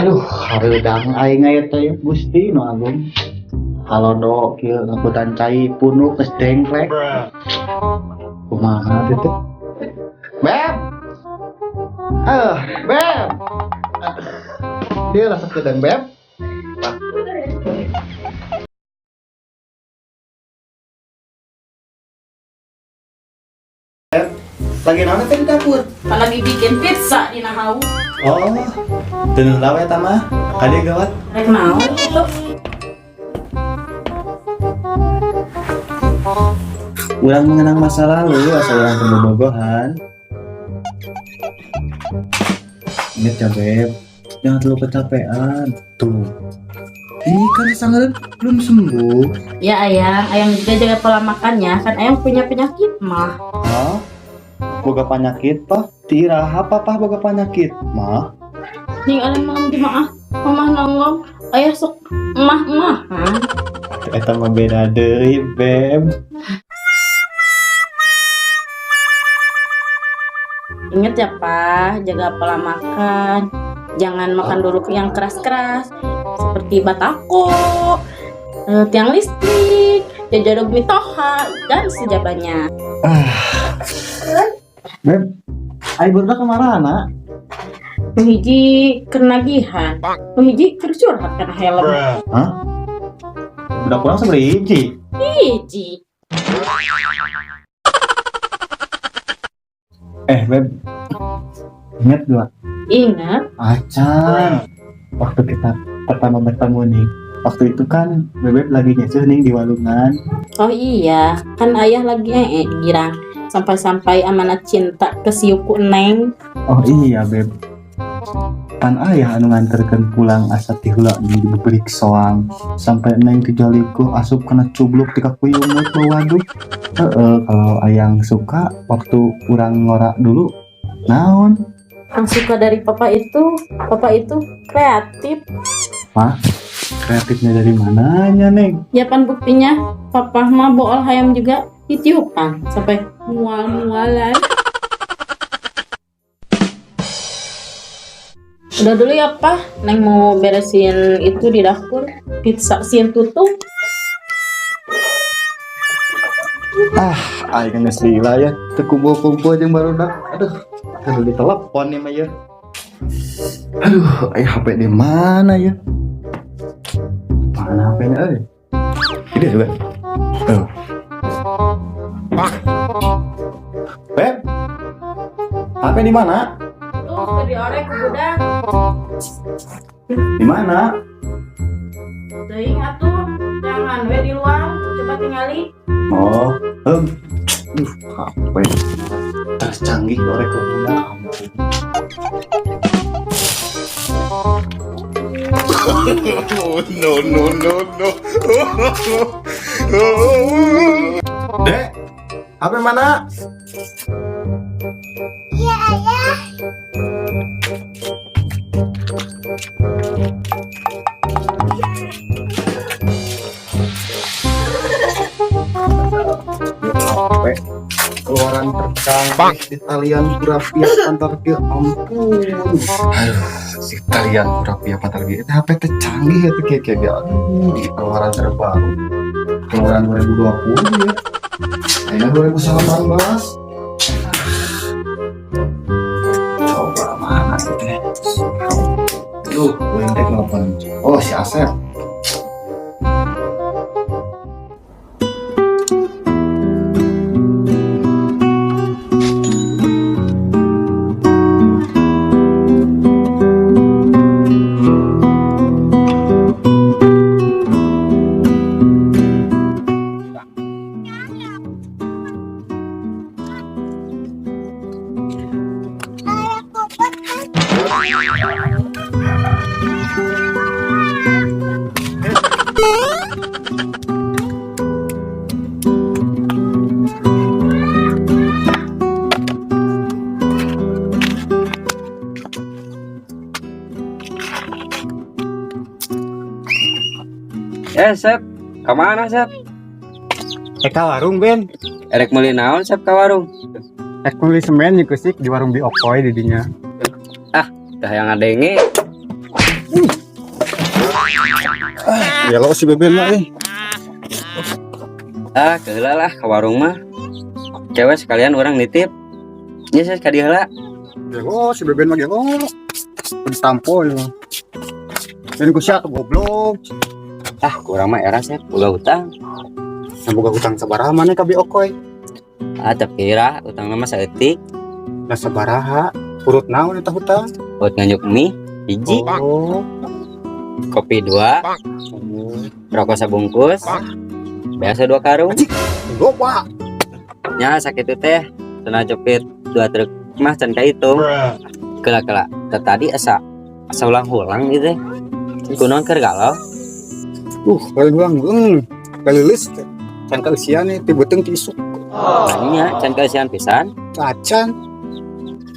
Aduh, hareudang aing aya teh, Gusti nu Agung. Halodo kieu ngakutan cai punuk geus dengklek. Kumaha teh teh? Beb. Ah, Beb. Dia rasa kedang, Beb. Beb, lagi naon teh di dapur? Lagi bikin pizza di hawu. Oh, teu lawe eta mah. Kade gawat. Rek naon itu? Urang mengenang masa lalu, asa urang teu bobogohan. Ingat ya, Beb. Jangan terlalu kecapean. Tuh. Ini kan sangat belum sembuh. Ya ayang, ayang juga jaga pola makannya. Kan ayang punya penyakit mah. Hah? Boga penyakit, Pak? Tiraha papa boga penyakit, mah? Ning ayang malam jemaah, mamah nongol, ayah sok emah-emah. Eta mah beda deui, Beb. Ingat ya, Pak, jaga pola makan. Jangan makan dulu yang keras-keras seperti batako, tiang listrik, jajadog mitoha, dan sejabanya. Beb, ayo barudak kemana? Nu hiji keur nagihan, nu hiji keur curhat kana helm. Hah? Budak kurang sabaraha hiji? Hiji. Eh, Beb. Ingat gak? Ingat. Acan. Waktu kita pertama bertemu nih. Waktu itu kan Bebeb lagi nyesuh nih di walungan. Oh iya, kan ayah lagi girang. Sampai-sampai amanat cinta ke siuku neng. Oh iya, Beb. Pan ayah anu nganterkeun pulang asa ti heula di beberik soang sampai neng tijaliku asup kana cubluk ti kakuyumut waduk. Heeh, kalau ayang suka waktu urang ngora dulu naon? Yang suka dari papa itu kreatif. Hah? Kreatifnya dari mananya, Neng? Ya pan buktinya, papa mah bool hayam juga ditiupan sampai mual-mualan. Udah dulu ya, Pak. Neng mau beresin itu di dapur. Pizza sin tutup. Ah, aing geus lila ya. Teu kumpul-kumpul jeung barudak. Aduh, kudu ditelepon nih mah ya. Aduh, aya HP di mana ya? Mana HP-nya euy? Ini juga. Tuh. Beb. HP di mana? Tuh, di orek ke gudang. Di mana? Teuing atuh. Jangan we di luar. Coba tingali. Oh, Duh, HP. Terus canggih orek ke gudang. Ampun. No, no, no, no. Dek, HP mana? Iya, ayah. HP keluaran tercanggih di talian Kurapia antar ke ampun. Aduh, si talian Kurapia pantar itu HP teh canggih ya tuh kayak kayak aduh, di keluaran terbaru. Keluaran 2020 ya. Ayeuna 2018. Coba mana itu teh? Duh, gue teh nelpon. Oh, si Asep. Eh, Sep, kemana, Sep? Ka warung, Ben. Erek meuli naon, Sep, ka warung? Rek meuli semen nih kusik di warung Bi Okoy di dinya. Ah, dah yang ngadenge. Gelo si Beben mah eh. Ah, keheula lah ka warung mah. Cewek sekalian urang nitip. Nya saya ka dieu heula. Gelo si Beben mah gelo. Ditampo ya. Dan ku sia goblok. Ah, kurang mah era Sep, boga hutang. Yang boga hutang sabaraha maneh ka Bi Okoy? Ah, teu kira utangna mah saeutik. Nah sabaraha? Urut naon eta hutang? Buat nganjuk mie hiji, Oh. kopi dua, rokok sabungkus, biasa dua karung. Loba. Nya sakitu teh, cenah copit dua truk mah can kahitung. Kela-kela, teh tadi asa asa ulang-ulang gitu teh. Kunaon keur galau? Lain ulang ulang. Galeuleus teh. Can kaeusian nih ti beuteung ti isuk. Nya can kaeusian pisan. Acan.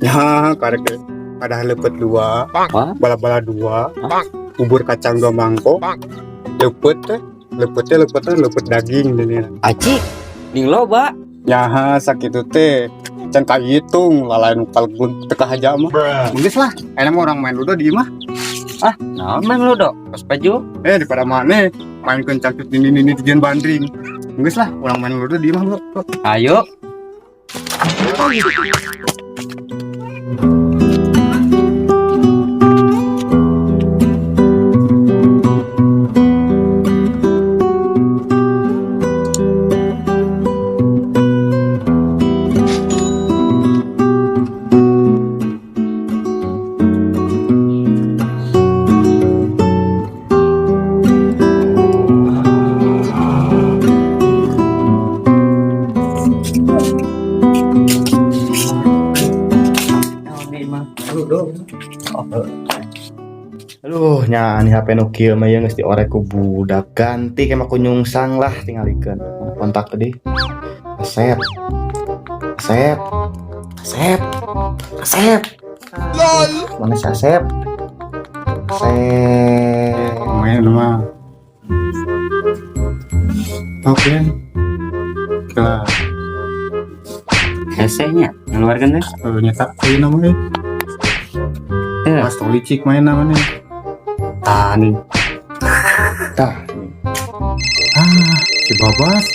Ya, karek teh. Ada lepet dua, Wah. bala-bala dua, bubur kacang dua mangkok, lepet teh, lepetnya lepetnya lepet daging ini. Aci, ning loba. Ya, sakitu teh. Can kahitung lalain kalkun teu kahaja mah. Geus lah, enak mah orang main ludo di imah. Ah, naon main ludo? Kos baju. Eh, daripada maneh main kencang ini ini tujuan bandring. Geus lah, orang main ludo di imah, Bro. Ayo. Aduh, nya ani HP nu kieu mah ieu geus diorek ku budak ganti ke mah ku nyungsang lah tingalikeun. Kontak tadi. Asep. Asep. Asep. Asep. Mana si Asep? Asep. Main mah. Oke. Lah, Hesehnya ngeluarkeun teh. Nyata ieu namanya. Eh. Pas tong licik main namanya. Tah nih. Tah. Ah, si Babas.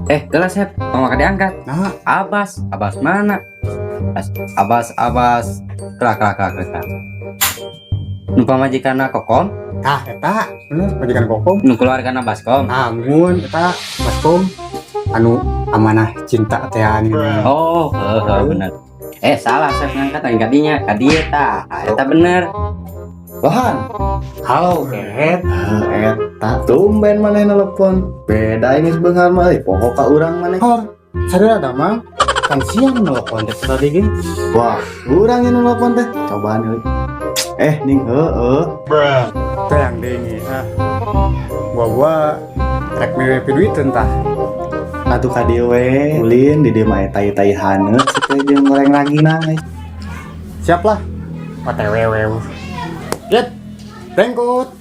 Eh, gelas Sep, mau makan diangkat. Nah, Abas, Abas mana? Abas, Abas, Abas. Kelak, kelak, kelak, kelak. Nu pamajikanna Kokom, tah eta, bener majikan Kokom. nu keluargana Baskom. Amun eta Baskom anu amanah cinta teh anu. Oh, heuh, bener. Eh, salah saya ngangkat lain kadinya, kadi eta. Ah, eta bener. Lohan. Halo, Ket. Heuh, eta tumben maneh nelpon. Beda ini beunghar mah euy, poho ka urang maneh. Hor, sadar ada mang? Kan siang nelpon teh tadi ge. Wah, urang yang nelpon teh. Cobaan euy. Eh, ning heueuh. Teh yang dengi ah. Gua rek mewe duit entah. Atuh ka dieu we, ulin di dieu mah tai-tai haneut teh jeung goreng lagi nah. Siap lah. OTW. Let. Rengkut.